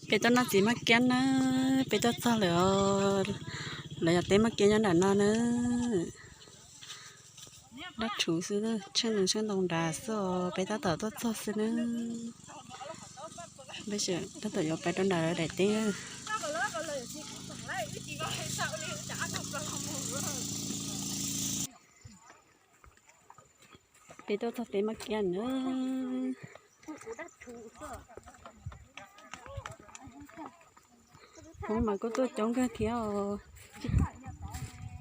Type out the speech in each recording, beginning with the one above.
Peb tuaj noj txiv maj kiab na, peb tuaj txog lawm os. Lawv yog teb maj kiab nyob nram no na. Dab rhuv xwb, tsheej ntoo tsheej ntoo nrad xwb os, peb tab tom tuaj txog xwb na. Peb tab tom yuav pais rau nram lawv daim teb. Peb tuaj txog teb maj kiab na. Hmoob mas kuj tuaj coob kawg thiab os.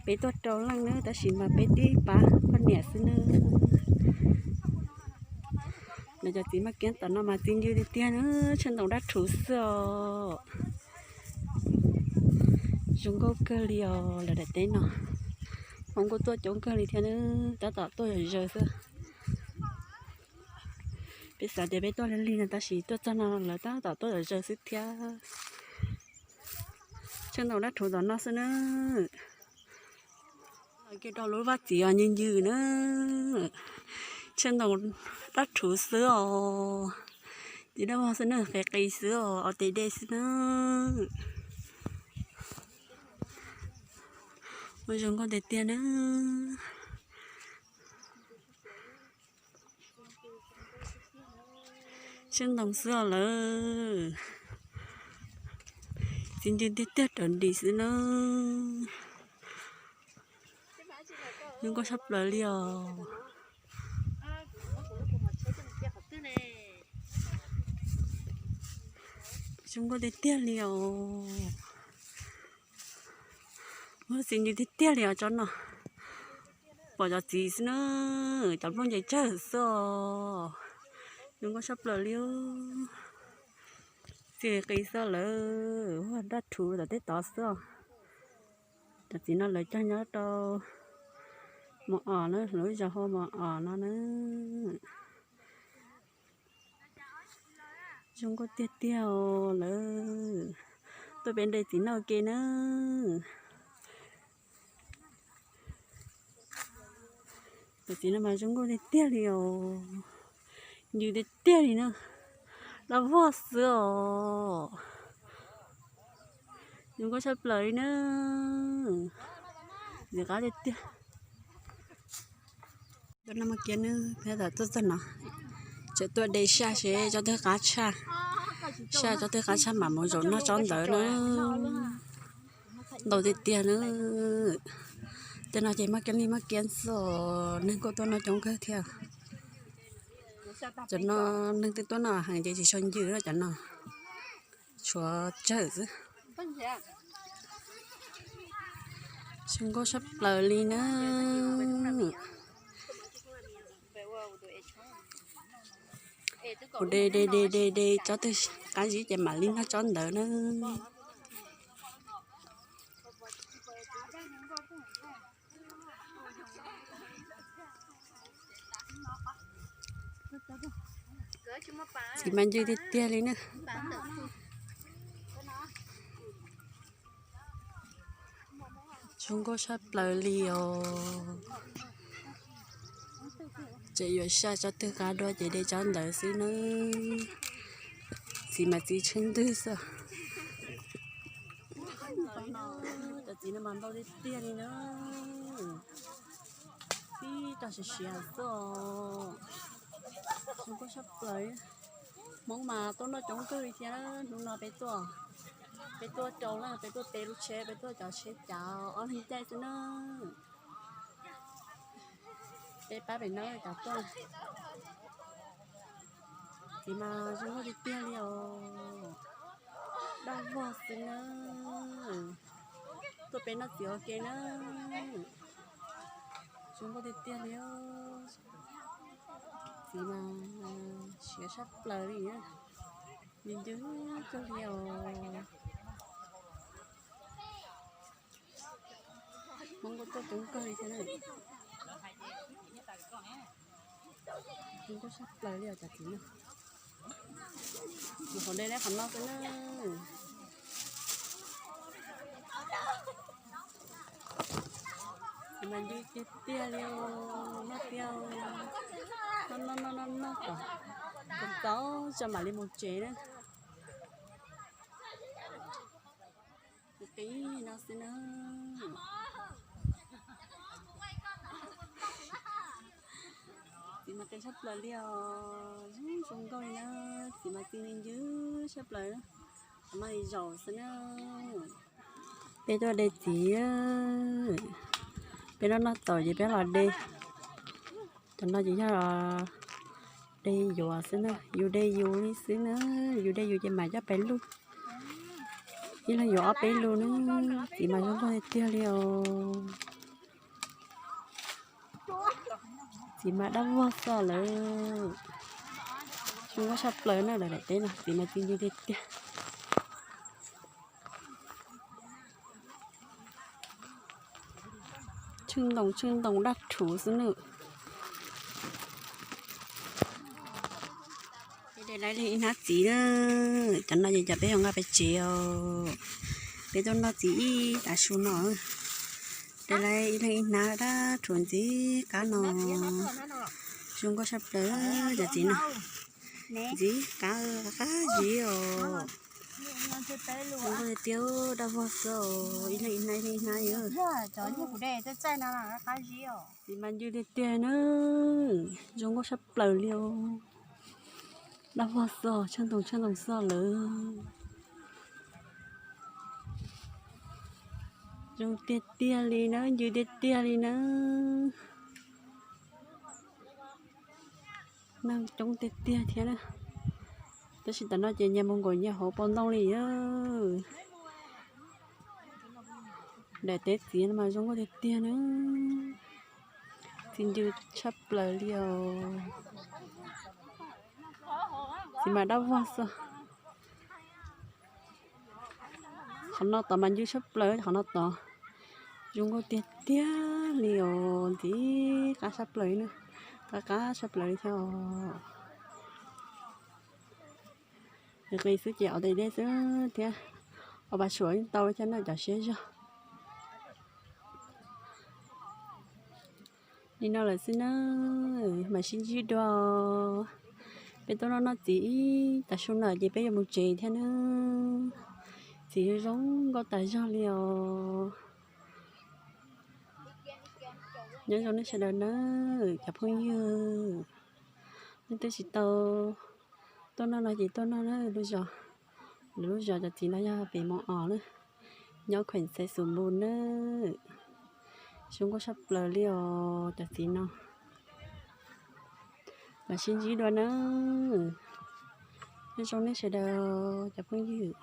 Peb tuaj rau leej na, tab sis mas peb tib pab poj niam xwb na. Lawv cov txiv maj kiab tom no mas txi ncw tiag tiag na, tsheej ntoo dab rhuv xwb os. Zoo nkauj kawg li os lawv daim teb no. Hmoob kuj tuaj coob kawg li thiab na, tab tom tuaj zom zaws xwb. Peb xav tias peb tuaj lig lig no tab sis tuaj txog no lawv tab tom tuaj zom zaws xwb thiab. Tsheej ntoo dab rhuv tom no xwb na. Kiag rau lub vaj txiv os ncw ncw na. Tsheej ntoo dab rhuv xwb os. Txiv dab vog xwb na, qis qis xwb os, os tes de xwb na. Ua zoo nkauj tiag tiag na. Tsheej ntoo xwb os lawm. Txi ncw tiag tiag raws nris xwb na. Zoo nkauj sab plaws li os. Zoo nkauj tiag tiag li os. Muab txiv ncw tiag tiag li os tsob no. Pom cov txiv xwb na, cov nplooj nce tsawg xwb os. Zoo nkauj sab plaws li. Txi qis xwb lawm, dab rhuv tom tej tod xwb os. Cov txiv no lawv cog nyob rau Mos Os na, lawv lub zos hu Mos Os no na. Zoo nkauj tiag tiag os lawm. Tuaj pem de txiv noj ke na. Cov txiv no mas zoo nkauj tiag tiag li os. Ncw tiag tiag li na. Dab vog xwb os. Zoo nkauj sab plaws li na. Ntxim qab tiag tiag. Tuaj noj maj kiab na, peb tam tuaj txog no, tseem tuaj de saj seb tsob twg qab tshaj, saj tsob twg qab tshaj mam mus zaum noj tsob ntawd na. Ntau tiag tiag na. Tej no ces maj kiab li maj kiab xwb os, neeg kuj tuaj noj coob kawg thiab. Cov no neeg twb tuaj noj heev ces tsis sau ncw na cov no. Tshuav tsawg xwb. Zoo nkauj sab plaws li na. Kuv de de de de de tsob twg qab zib ces mam li noj tsob ntawd na. Txiv mas ncw tiag tiag li na. Zoo nkauj sab plaws li os. Tseem yuav saj tsob twg qab dua ces de tsob ntawd xwb na. Txiv mas txiv tsheej ntwg xwb. Cov txiv no mas ntau tiag tiag li na. Tib tog siav siav xwb os. Zoo nkauj sab plaws. Hmoob mas tuaj noj coob kawg li thiab. Hnub no peb tuaj, peb tuaj rau leej, peb tuaj peb lub tsheb, peb tuaj cov tsheb cav ob leeg caij xwb na. Peb pab pem no cov tuaj. Txiv mas zoo nkauj tiag tiag li os. Dab vog xwb na. Tuaj pem noj txiv ua ke na. Zoo nkauj tiag tiag li. Txiv mas siav sab plaws li. Ncw ncw kawg li os. Hmoob kuj tuaj coob kawg li thiab na. Hmoob kuj sab plaws li os cov txiv no. Mus qhov deb deb qhov no xwb na. Mas ncw tiag tiag li os, noj tiag. Noj noj noj noj noj kom txaus txaus tso mam li mus tsev na. Qis no xwb na. Txiv mas qis tshaj plaws li os, zoo zoo nkauj li na. Txiv mas txi ncw tshaj plaws, qhov no zaum xwb na. Peb tuaj de txiv, peb noj noj tau ces peb los de. Cov no ces yog de yuav xwb na, yus de yus li xwb na, yus de yus ces mam coj pem luj. Ib leeg yuav ob peb lus na, txiv mas zoo nkauj tiag tiag li os. Txiv mas dab vog xwb lawm, zoo nkauj tshaj plaws na, lawv daim teb no txiv mas txi ncw tiag tiag. Tsheej ntoo tsheej ntoo dab rhuv xwb na. Peb de lawv ib hnab txiv na, cov no ces cov peb yuav nqa pem tsev os. Peb tuaj noj txiv ib tav su no, de lawv ib leeg ib hnab dab rhuv ntxiv qab no. Zoo nkauj tshaj plaws cov txiv no, ntxiv qab qab zib os. Zoo nkauj tiag tiag, dab vog xwb os, ib leeg ib hnab ib leeg ib hnab. Txiv mas ncw tiag tiag na, zoo nkauj tshaj plaws li os. Dab vog xwb, tsheej ntoo tsheej ntoo xwb lawm. Zoo tiag tiag li na, ncw tiag tiag li na. Neeg coob tiag tiag thiab na, tab sis tam no ces nyias mus nkaum nyias hauv paus ntoo li os. Daim teb txiv no mas zoo nkauj tiag tiag na, txi ncw tshaj plaws li os. Txiv mas dab vog xwb. Qhov no tod mas ncw tshaj plaws, qhov no tod zoo nkauj tiag tiag li os, ntxiv qab tshaj plaws na, qab qab tshaj plaws li thiab os. Nws qis xwb ces ua tes dej xwb thiab, ua pas suav yeej tau thiab na cov siab zog. Li no lawm xwb na, mam sib ntsib dua. Peb tuaj noj noj txiv ib tav su no ces peb yuav mus tsev thiab na. Txiv zoo zoo nkauj tas zog li os. Nyob zoo nej sawv daws na, cov phooj ywg. Nej twb tsis tau tuaj noj no ces tuaj noj na, lub zos, lub zos cov txiv no yog pem Moos Os na, nyob khuem Xaiv Xus Npus na. Zoo nkauj tshaj plaws li os cov txiv no. Mam sib ntsib dua na. Nyob zoo nej sawv daws cov phooj ywg.